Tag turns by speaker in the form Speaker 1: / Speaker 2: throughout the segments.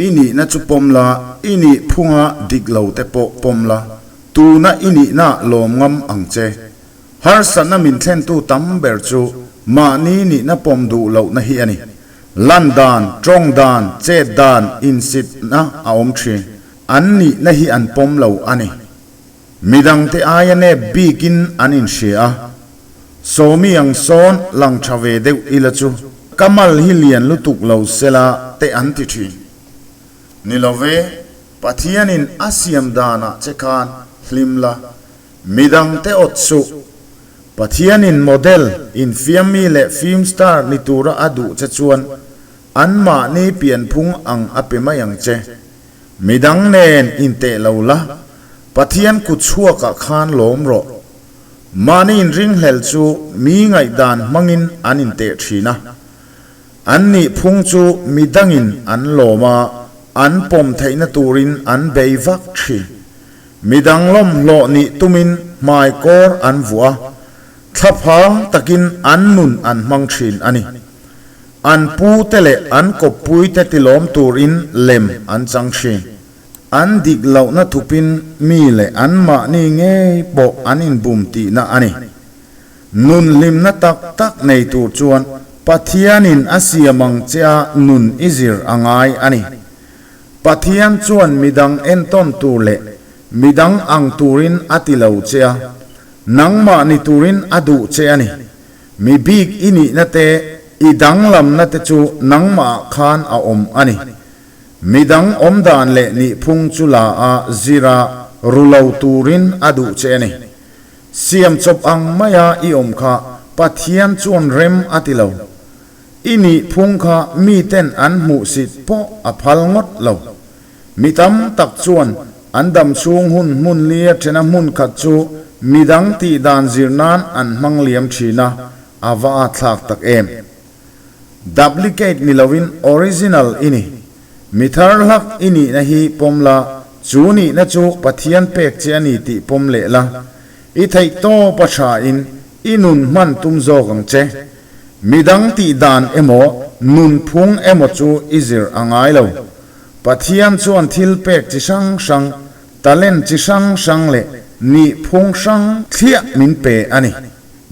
Speaker 1: I nihna chu pawm la, i nih phunga dik lo te pawh pawm la, tuna i nihna lawm ngam ang che. Harsatna min thlentu tam ber chu mahni nihna pawm duh lohna hi a ni. Lan dan, tawng dan, chet dan insitna a awm thin. An nihna hi an pawm lo a ni. Midangte aia nep bikin an inhria a, Sawmi ang sawn lang tha ve deuh ila chu ka mal hi lian lutuk lo sela te an ti thin. Ni lo ve, Pathianin a siam danah che khan hlim la, midangte awt suh. Pathianin model, infiammi leh film star ni tura a duh che chuan anmahni pianphung ang a pe mai ang che. Midang nen inteh lo la, Pathian kut chhuakah khan lawm rawh. Mahni inringhlel chu mi ngaihdan hmangin an inteh thin a. An nih phung chu midangin an lawm a, an pawm theihna turin an bei vak thin. Midang lawmhlawh nih tumin hmaikawr an vuah a, thlaphang takin an nun an hmang thin a ni. An pute leh an kawppuite tilawm turin lem an chang thin. An dik lohna thupin mi leh anmahni ngei pawh an inbum tihna a ni. Nun hlimna tak tak nei tur chuan Pathianin a siam ang che a nun i zir a ngai a ni. Pathian chuan midang entawn tur leh midang ang turin a ti lo che a, nangmah ni turin a duh che a ni. Mi bik i nihna te, i danglamna te chu nangmahah khan a awm a ni. Midang awm dan leh nihphung chu la a zir a, ru lo turin a duh che a ni. Siam chawp ang maia i awm kha Pathian chuan rem a ti lo. I nihphung kha miten an hmuhsit pawh a phal ngawt lo. Mi tam tak chuan an dam chhung hun hmun lia thena hmun khat chu midang tih dan zir nan an hmang liam thin a, a va a thlak tak em. Duplicate ni loin original i ni. Mi thar hlak i nihna hi pawm la, chu nihna chu Pathian pek che a ni tih pawm leh la. I theih tawp a tha in i nun hman tum zawk ang che. Midang tih dan emaw, nun phung emaw chu i zir a ngai lo. Pathian chuan thil pek chi hrang hrang, talent chi hrang hrang leh nih phung hrang thliah min pe a ni.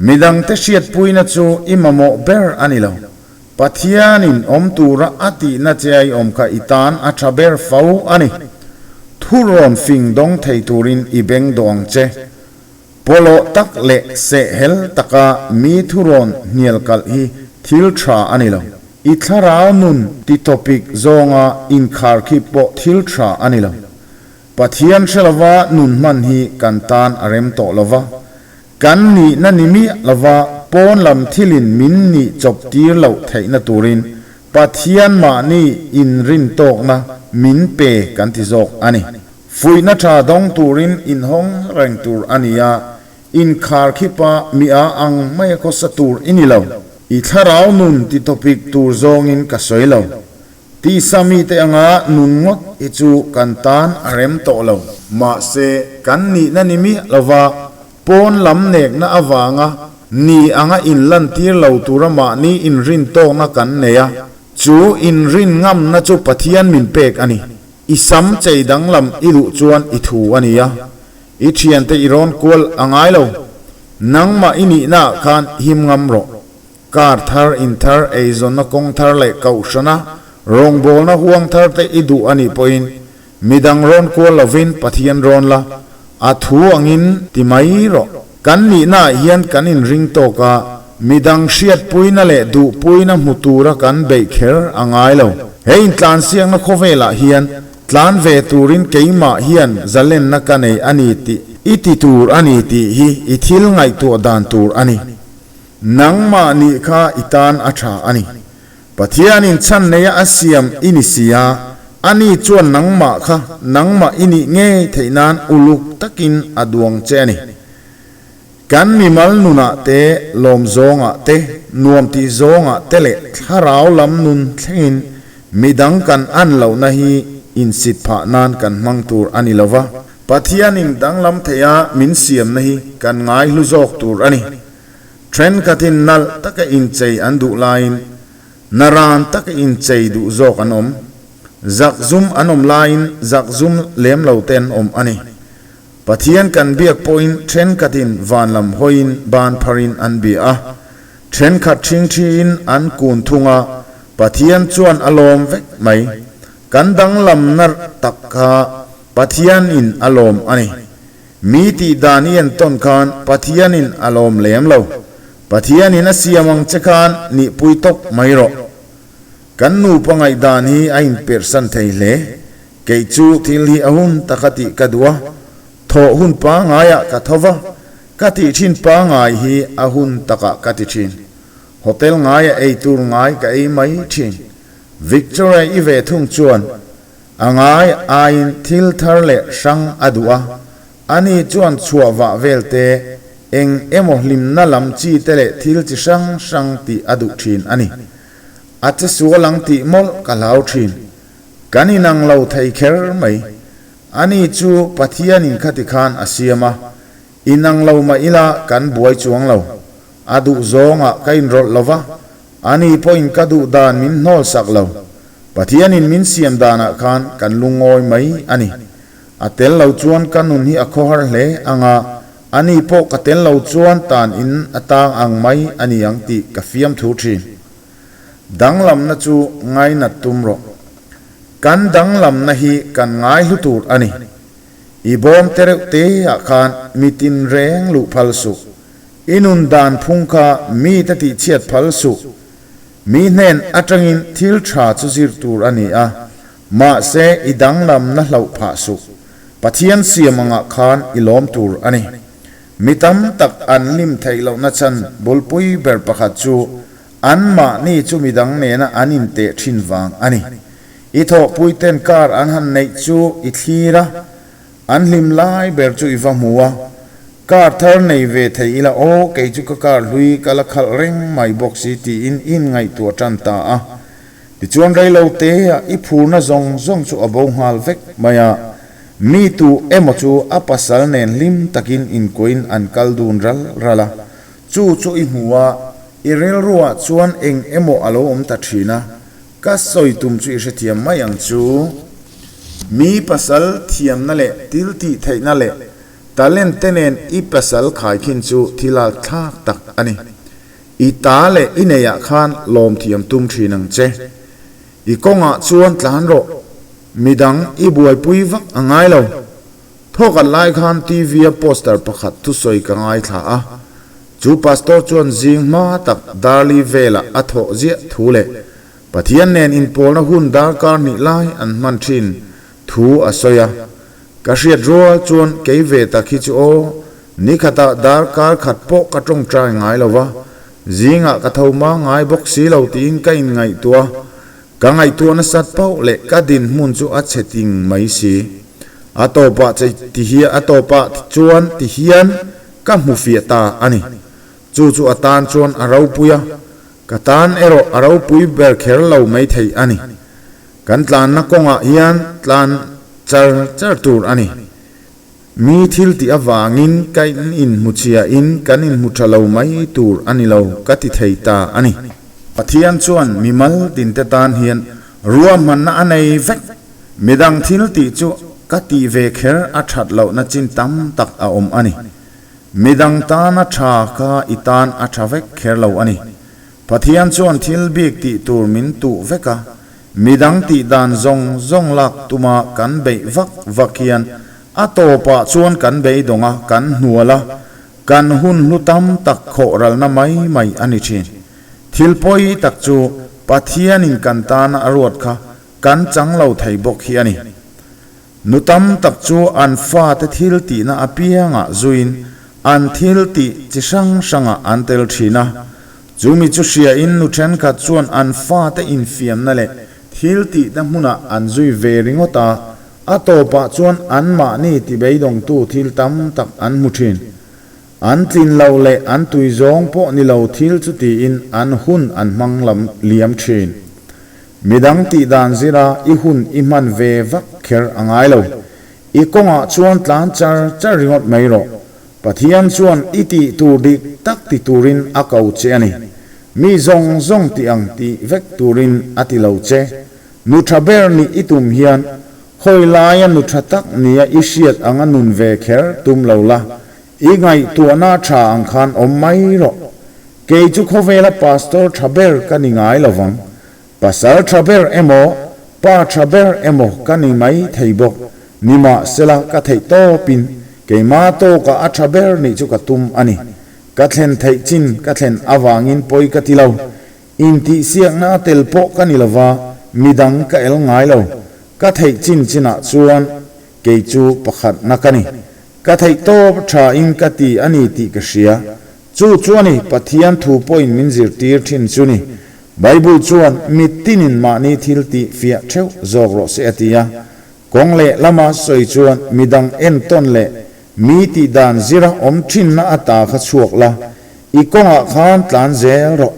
Speaker 1: Midangte hriatpuina chu i mamawh ber a ni lo. Pathianin awm tura a tihna che a i awm kha i tan a tha ber fo a ni. Thu rawn fing dawng thei turin i beng dawh ang che. Pawlawh tak leh sehhel taka mi thu rawn hnial kalh hi thil tha a ni lo. I thlarau nun ti topic zawnga inkharkhip pawh thil tha a ni lo. Pathian hre lova nun hman hi kan tan a rem tawh lova. Kan nihna ni miah lova pawn lam thilin min nih chawp tir loh theihna turin Pathian mahni inrintawkna min pe kan ti zawk a ni. Fuihna tha dawng turin inhawng reng tur a ni a, inkhar khipa mi a ang mai a khawsa tur i ni lo. I thlarau nun ti topic tur zawngin ka sawi lo. Tisa mite anga nun ngawt hi chu kan tan a rem tawh lo. Mahse, kan nihna ni miah lova pawn lam nekna avanga ni anga inlantir lo tura mahni inrin tawkna kan nei a, chu inrin ngamna chu Pathian min pek a ni. I sam chei danglam i duh chuan i thu a ni a, i thiante i rawn kual a ngai lo. Nangmah i nihnaah khan him ngam rawh. Kar thar, in thar, eizawnna kawng thar leh kohhrana rawngbawlna huang thar te i duh a nih pawhin midang rawn kual lovin Pathian rawn la, a thu angin ti mai rawh. Kan nihnaah hian kan inring tawk a, midang hriatpuina leh duhpuina hmu tura kan beih kher a ngai lo. He intlansiakna khawvelah hian tlan ve turin keimah hian zalenna ka nei a ni tih i ti tur a ni tih hi i thil ngaihtuah dan tur a ni. Nangmah nih kha i tan a tha a ni. Pathianin chhan neia a siam i ni si a, ani chuan nangmah kha nangmah i nih ngei theih nan uluk takin a duang che a ni. Kan mimal nunah te, lawm zawngah te, nuam tih zawngah te leh thlarau lam nun thlengin midang kan an lohna hi insit phah nan kan hmang tur a ni lo va. Pathianin danglam theia min siamna hi kan ngaihlu zawk tur a ni. Thenkhatin nalh taka inchei an duh laiin naran taka inchei duh zawk an awm. Zakzum an awm laiin zakzum lem lo te an awm a ni. Pathian kan biak pawhin thenkhatin van lam hawiin ban pharin an bia a, thenkhat ṭhingṭhiin an kun thung a, Pathian chuan a lawm vek mai. Kan danglamna tak kha Pathianin a lawm a ni. Mi tih dan i entawn khan Pathianin a lawm lem lo. Pathianin a siam ang che khan nihpui tawp mai rawh. Kan nupa ngaihdan hi a inperhsan thei hle. Kei chu thil hi a hun taka tih ka duh a, thawh hun pangaiah ka tho va, ka tih thin pangai hi a hun takah ka ti thin. Hotel ngaia ei tur ngai ka ei mai thin. Victoria i ve thung chuan a ngai aiin thil thar leh hrang a duh a, ani chuan chhuah vah vel te, eng emaw hlimna lam chi te leh thil chi hrang hrang tih a duh thin a ni. A che sual ang tih mawlh ka hlau thin. Kan inang lo thei kher mai. Ani chu Pathianin khati khan a siam a, inang lo mah ila kan buai chuang lo. A duh zawngah ka inrawlh lo va, ani pawhin ka duh dan min hnawl sak lo. Pathianin min siam danah khan kan lungawi mai a ni. A tel lo chuan ka nun hi a khawhar hle ang a, ani pawh ka tel lo chuan tan in a tang ang mai a ni ang tih ka fiamthu thin. Danglamna chu ngainat tum rawh. Kan danglamna hi kan ngaihlu tur a ni. I bawm te reuh te ah khan mi tinreng luh phal suh. I nun dan phung kha mi te tihchhiat phal suh. Mi hnen atangin thil tha chu zir tur a ni a, mahse i danglamna hlauh phah suh. Pathian siam angah khan i lawm tur a ni. Mi tam tak an hlim theih lohna chhan bulpui ber pakhat chu Anmahni chu midang nena an inteh thin vang a ni. I thawhpuiten car an han neih chu i thlir a, an hlim lai ber chu i va hmu a. Car thar nei ve thei ila aw, kei chu ka car hlui ka la khalh reng mai bawk si tiin i inngaihtuah tan ta a. Tichuan reilo teah i phurna zawng zawng chu a bo nghal vek mai a. Mi tu emaw chu a pasal nen hlim takin inkuahin an kal dun ral ral a. Chu chu i hmu a, i rilruah chuan eng emaw a lo awm ta thin a, ka sawi tum chu i hrethiam mai ang chu. Mi pasal thiamna leh thil tih theihna leh talent te nen i pasal khaikhin chu thil al thlak tak a ni. I ta leh i neiah khan lawm thiam tum thin ang che. I kawngah chuan tlan rawh, midang i buaipui vak a ngai lo. Thawkhat lai khan TV-a poster pakhat thusawi ka ngaithla a, chu pastor chuan zing hma tak Darli velah a thawh ziah thu leh Pathian nen inpawlna hun darkar hnih lai an hman thin thu a sawi a. Ka hriat rual chuan kei ve tak hi chu aw, nikhatah darkar khat pawh ka tawngtai ngai lo va, zingah ka tho hma ngai bawk si lo tiin ka inngaihtuah a. Ka ngaihtuah nasat pauh leh ka dinhmun chu a chhe ting mai si. A tawpah che ti hian a tawpah chuan ti hian ka hmu fiah ta a ni. Chu chu a tan chuan a ropui a, ka tan erawh a ropui ber kher lo mai thei a ni. Kan tlanna kawngah hian tlan char char tur a ni. Mi thil tih avangin ka inhmu chhiain kan inhmu tha lo mai tur a ni lo ka ti thei ta a ni. Pathian chuan mimal tinte tan hian ruahmanna a nei vek. Midang thil tih chu ka tih ve kher a that lohna chin tam tak a awm a ni. Midang tana tha kha i tan a tha vek kher lo a ni. Pathian chuan thil bik tih tur min tuh vek a, Midang tih dan zawng zawng lak tuma kan beih vak vak hian a tawpah chuan kan beidawng a, kan hnual a, kan hun hlu tam tak khawh ralna mai mai a ni thin. Thil pawi tak chu Pathianin kan tana a ruat kha kan chang lo thei bawk hi a ni. Nu tam tak chu an fate thil tihna apiangah zuiin an thil tih chi hrang hrangah an tel thin a. Chumi chu hriain nu thenkhat chuan an fate infiamna leh thil tihna hmunah an zui ve ringawt a, a tawpah chuan anmahni tibeidawngtu thil tam tak an hmu thin. An tlin lo leh an tui zawng pawh ni lo thil chu tiin an hun an hmang lam liam thin. Midang tih dan zira i hun i hman ve vak kher a ngai lo. I kawngah chuan tlan char char ringawt mai rawh. Pathian chuan i tih tur dik tak ti turin a ko che a ni. Mi zawng zawng tih ang tih vek turin a ti lo che. Nu tha ber nih i tum hian hawi laia nu tha tak nia i hriat anga nun ve kher tum lo la, i ngaihtuahna tha ang khan awm mai rawh. Kei chu khawvela pastor tha ber ka ni ngai lo vang. Pasal tha ber emaw, pa tha ber emaw ka ni mai thei bawk. Nimahsela ka theih tawpin keimah tawkah a tha ber nih chu ka tum a ni. Ka thlen theih chin ka thlen avangin pawi ka ti lo. Intihsiakna a tel pawh ka ni lova, midang ka el ngai lo. Ka theih chin chinah chuan kei chu pakhatna ka ni. Ka theih tawp tha in ka ti a ni tih ka hria. Chu chu a ni Pathian thu pawhin min zirtir thin chu ni. Bible chuan mitinin mahni thil tih fiah theuh zawk rawh se a ti a. Kawng leh lama sawi chuan midang entawn leh mi tih dan zira awm thinna ata kha chhuak la, i kawngah khan tlan zel rawh.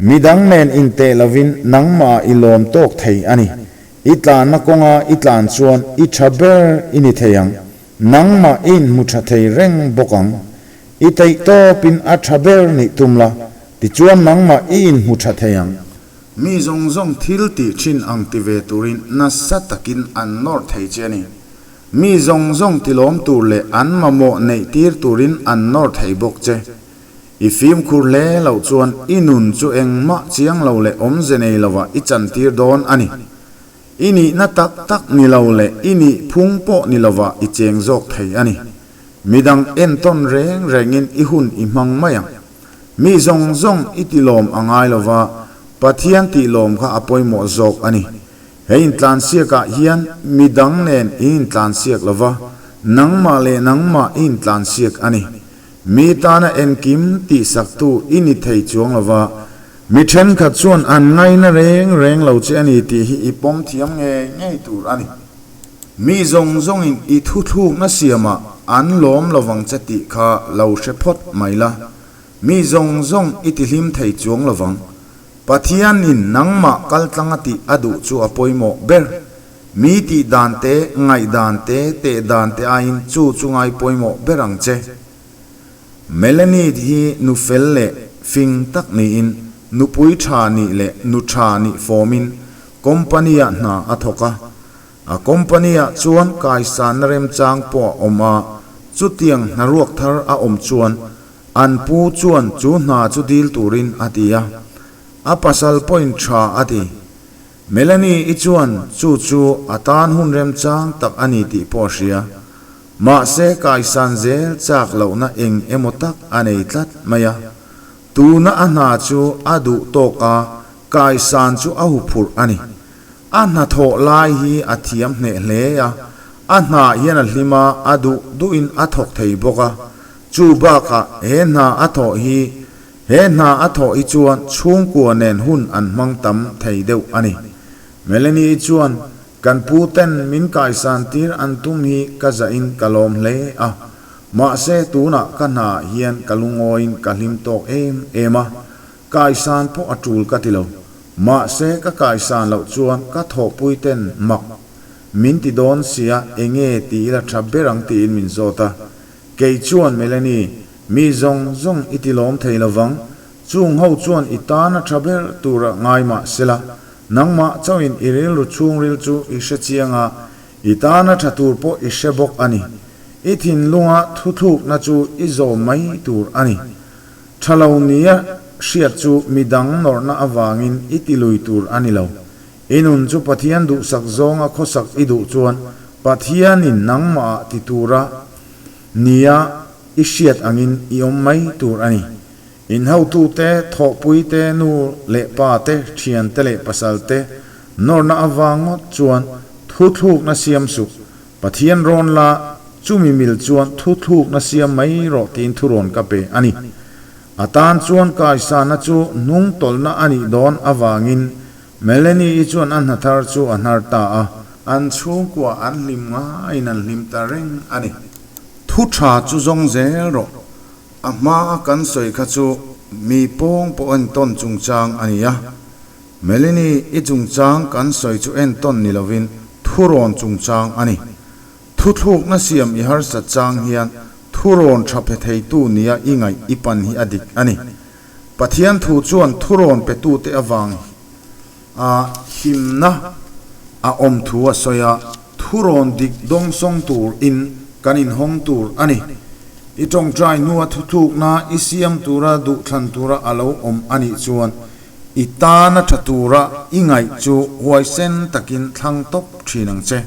Speaker 1: Midang nen inteh lovin nangmah i lawm tawk thei a ni. I tlanna kawnga i tlan chuan i tha ber i ni thei ang. Nangmah i inhmu tha thei reng bawk ang. I theih tawpin a tha ber nih tum la, tichuan nangmah i inhmu tha thei ang. Mi zawng zawng thil tih thin ang ti ve turin nasa takin an nawr thei che a ni. Mi zawng zawng tilawm tur leh an mamawh neih tir turin an nawr thei bawk che. I fimkhur hle loh chuan i nun chu engmah chiang lo leh awmze nei lovah i chantir dawn a ni. I nihna tak tak ni lo leh i nih phung pawh ni lovah i cheng zawk thei a ni. Midang entawn reng rengin i hun i hmang mai ang. Mi zawng zawng i tilawm a ngai lova, Pathian tihlawm kha a pawimawh zawk a ni. He intlansiakah hian midang nen i intlansiak lova, nangmah leh nangmah i intlansiak a ni. Mi tana enkim tihsaktu i ni thei chuang lova, mi thenkhat chuan an ngaina reng reng lo che a ni tih hi i pawm thiam ngei ngei tur a ni. Mi zawng zawngin i thuthlukna siamah an lawm lovang che tih kha lo hre phawt mai la, mi zawng zawng i tihlim thei chuang lovang. Pathianin nangmah kaltlanga tih a duh chu a pawimawh ber. Mi tih dan te, ngaih dan te, teh dan te aiin chu chu ngai pawimawh ber ang che. Melanie hi nu fel leh fing tak niin nupui tha nih leh nu tha nih fawmin company-ah hna a thawk a. A company-ah chuan kaisanna remchang pawh a awm a, chutiang hnaruak thar a awm chuan An pu chuan chu hna chu dil turin a ti a, a pasal pawhin tha a ti. Melanie i chuan chu chu a tan hun remchang tak a ni tih pawh a hria. Mahse kaisan zel chak lohna eng emaw tak a nei tlat mai a. Tuna a hna chu a duh tawk a, kaisan chu a huphurh a ni. A hnathawh lai hi a thiam hneh hle a, a hnah hian a hlim a, a duh duhin a thawk thei bawk a. Chu bakah he hna a thawh hi he hna a thawh hi chuan chhungkua nen hun an hmang tam thei deuh a ni. Melanie-i chuan, Kan pu ten min kaisan tir an tum hi ka zahin ka lawm hle a, mahse tunah ka hnaah hian ka lungawiin ka hlim tawk em em a, kaisan pawh a tul ka ti lo. Mahse ka kaisan loh chuan ka thawhpui ten mak min ti dawn sia enge ti ila tha ber ang tiin min zawt a. Kei chuan Melanie, mi zawng zawng i ti lawm thei lovang, chung ho chuan i tan a tha ber tur a ngai mah sela, nangmah chauhin i rilru chhungril chu i hre chiang a, i tan a tha tur pawh i hre bawk a ni. I thinlunga thuthlukna chu i zawm mai tur a ni. Tha lo nia hriat chu midang nawrhna avangin i ti lui tur a ni lo. I nun chu Pathian duhsak zawnga khawsak i duh chuan Pathianin nangmahah ti tura nia i hriat angin i awm mai tur a ni. In hotute, thawhpuite, nu leh pate, thiante leh pasalte nawrna avang ngawt chuan thuthlukna siam suh. Pathian rawn la, chumi mil chuan thuthlukna siam mai rawh tiin thurawn ka pe a ni. A tan chuan kaisana chu hnung tawlhna a nih dawn avangin Melanie-i chuan a hna thar chu a hnar ta a. An chhungkua an hlim ngaiin an hlim ta reng a ni. Thu tha chu zawng zel rawh. A hmaa kan sawi kha chu mi pawng pawh entawn chungchang a ni a. Melanie-i chungchang kan sawi chu entawn ni lovin thurawn chungchang a ni. Thuthlukna siam i harsat chang hian thurawn tha pe theitu nia i ngaih i pan hi a dik a ni. Pathian thu chuan thurawn petute avang a himna. a awm thu a sawi a, thurawn dik dawngsawng tur in kan inhawng tur a ni. I tawngtai hnua thuthlukna i siam tura duhthlan tura a lo awm a nih chuan i tana tha tura i ngaih chu huaisen takin thlang tawp thin ang che.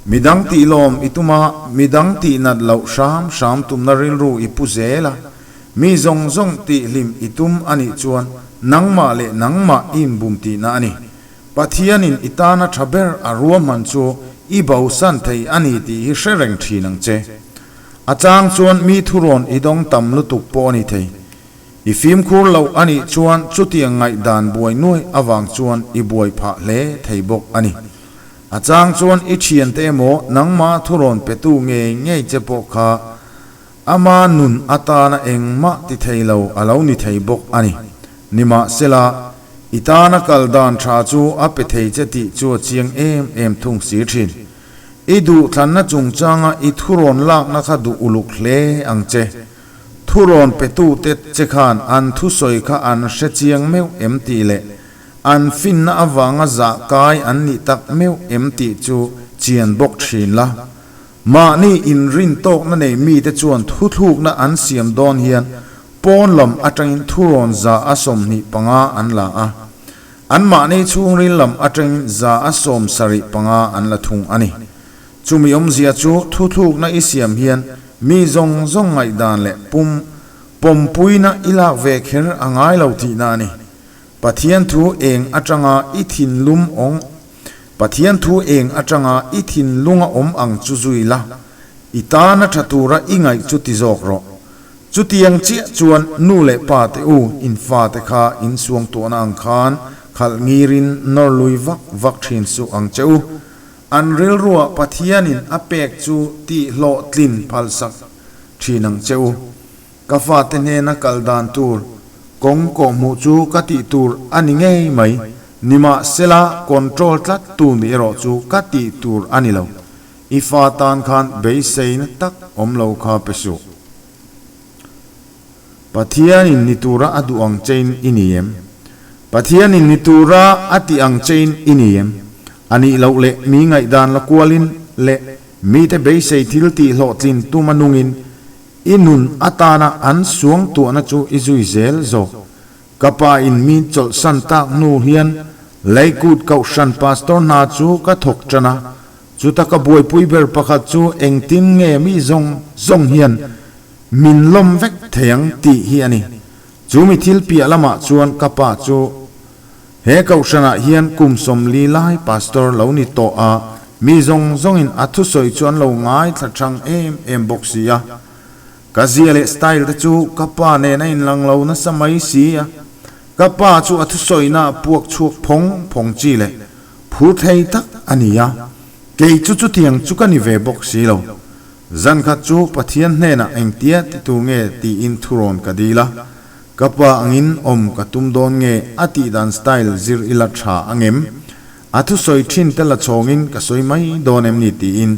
Speaker 1: Midang tih lawm i tum a, midang tih nat loh hram hram tumna rilru i pu zel a, mi zawng zawng tih hlim i tum a nih chuan nangmah leh nangmah i inbum tihna a ni. Pathianin i tana tha ber a ruahman chu i bosan thei a ni tih hi hre reng thin ang che. A chang chuan mi thurawn i dawng tam lutuk pawh a ni thei. I fimkhur loh a nih chuan chutiang ngaihdan buai nuai avang chuan i buai phah hle thei bawk a ni. A chang chuan i thiante emaw nangma thurawn petu ngei ngei che pawh kha ama nun atana engmah ti thei lo a lo ni thei bawk a ni. Nimahsela, i tana kal dan tha chu a pe thei che tih chu a chiang em em thung si thin. I duhthlanna chungchanga i thurawn lakna kha duh uluk hle ang che. Thurawn petute che khan an thusawi kha an hre chiang meuh em tih leh an finna avanga zah kai an nih tak meuh em tih chu chian bawk thin la. Mahni inrin tawkna nei mite chuan thuthlukna an siam dawn hian pawn lam atangin thurawn 25 an la a, anmahni chhungril lam atangin 75 an la thung a ni. Chumi awmzia chu thuthlukna i siam hian mi zawng zawng ngaihdan leh pum pawmpuina i lak ve kher a ngai lo tihna a ni. Pathian thu eng atanga i thinlum awng Pathian thu eng atanga i thinlunga awm ang chu zui la, i tana tha tura i ngaih chu ti zawk rawh. Chutiang chiah chuan nu leh pa te u in fate kha in suangtuahna ang khan khalh ngirin nawr lui vak vak thin suh ang che u. An rilruah Pathianin a pek chu tih hlawhtlin phalsak thin ang che u. Ka fate hnena kal dan tur kawng kawhhmuh chu ka tih tur a ni ngei mai, nimahsela control tlat tu nih erawh chu ka tih tur a ni lo. I fa tan khan beiseina tak awm lo kha pe suh. Pathianin ni tura a duh ang chein i ni em? Pathianin ni tura a tih ang chein i ni em? A nih loh leh mi ngaihdan la kualin leh mite beisei thil tih hlawhtlin tum a nungin i nun atana an suangtuahna chu i zui zel zawk. Ka pa in mi chawlhsan tak hnu hian Leikut Kohhran Pastor hna chu ka thawk tan a, chuta ka buaipui ber pakhat chu engtin nge mi zawng zawng hian Min lawm vek thei ang tih hi a ni. Chu mi thil piah lamah chuan ka pa chu he kohhranah hian kum 40 lai pastor lo ni tawh a, mi zawng zawngin a thusawi chu an lo ngaithla thang em em bawk si a. Ka zia leh style te chu ka pa nen a inlang lo nasa mai si a. Ka pa chu a thusawina a puak chhuak phawng phawng chi leh phur thei tak a ni a, kei chu chutiang chu ka ni ve bawk si lo. Zan khat chu Pathian hnenah engtia ti tur nge tiin thurawn ka dil a, ka pa angin awm ka tum dawn nge a tih dan style zir ila tha angem? A thusawi thin te la chhawngin ka sawi mai dawn em ni tiin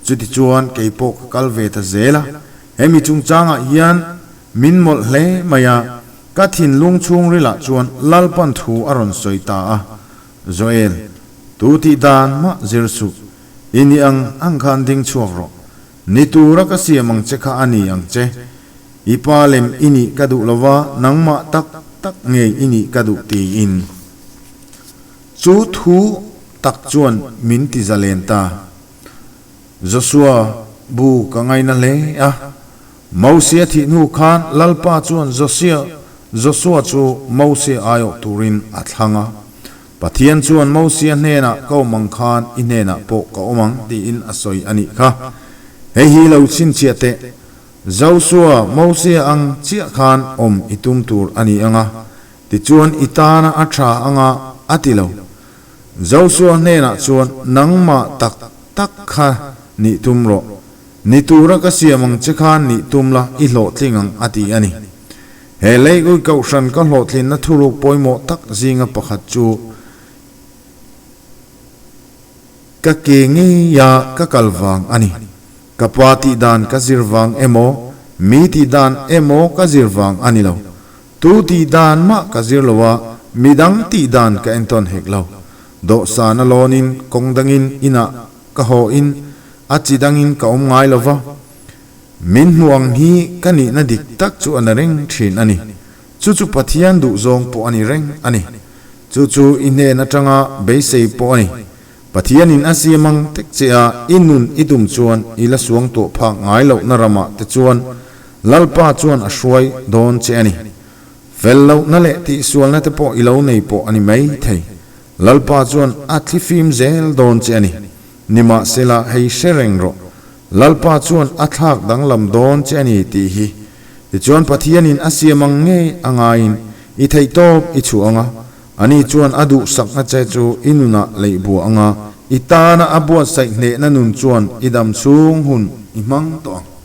Speaker 1: chutichuan kei pawh ka kal ve ta zel a, hemi chungchangah hian min mawlh hle mai a, ka thinlung chhungrilah chuan Lalpan thu a rawn sawi ta a, Joel, tu tih dan mah zir suh. I ni ang ang khan ding chhuak rawh. Ni tura ka siam ang che kha a ni ang che. I pa lem i nih ka duh lova, nangmah tak tak ngei i nih ka duh tiin. Chu thu tak chuan min ti zalen ta. Joshua bu ka ngaina hle a. Mosia thih hnu khan Lalpa chuan Josia Joshua chu Mosia aiawh turin a thlang a. Pathian chuan Mosia hnenah ka awm ang khan i hnenah pawh ka awm ang tiin a sawi a nih kha. Hei hi lo chhinchhiah teh. Joshua, Mosia ang chiah khan awm i tum tur a ni ang a, tichuan i tana a tha anga a ti lo. Joshua hnenah chuan nangmah tak tak kha nih tum rawh. Ni tura ka siam ang che khan nih tum la i hlawhtling ang a ti a ni. He Leikui Kohhran ka hlawhtlinna thuruk pawimawh tak zinga pakhat chu ka ke ngeia ka kal vang a ni. Ka pa tih dan ka zir vang emaw, mi tih dan emaw ka zir vang a ni lo. Tu tih dan mah ka zir lo a, midang tih dan ka entawn hek lo. Dawhsana lawnin kawng dangin inah ka haw in a chi dangin ka awm ngai lo va. Min hmuh ang hi ka nihna dik tak chu a na reng thin a ni. Chu chu Pathian duhzawng pawh a ni reng a ni. Chu chu i hnen atanga beisei pawh a ni. Pathianin a siam ang tek che a, i nun i tum chuan i la suang tawh phak ngai lohna ramah te chuan Lalpa chuan a hruai dawn che a ni. Fel lohna leh tihsualna te pawh i lo nei pawh a ni mai thei. Lalpa chuan a thlifim zel dawn che a ni. Nimahsela hei hre reng rawh. Lalpa chuan a thlak danglam dawn che a ni tih hi. Tichuan Pathianin a siam ang ngei a ngaiin i theihtawp i chhuah ang a, ani chuan a duhsakna che chu i nunah leih buah ang a, i tana a buatsaih hnehna nun chuan i dam chhung hun i hmang tawh ang.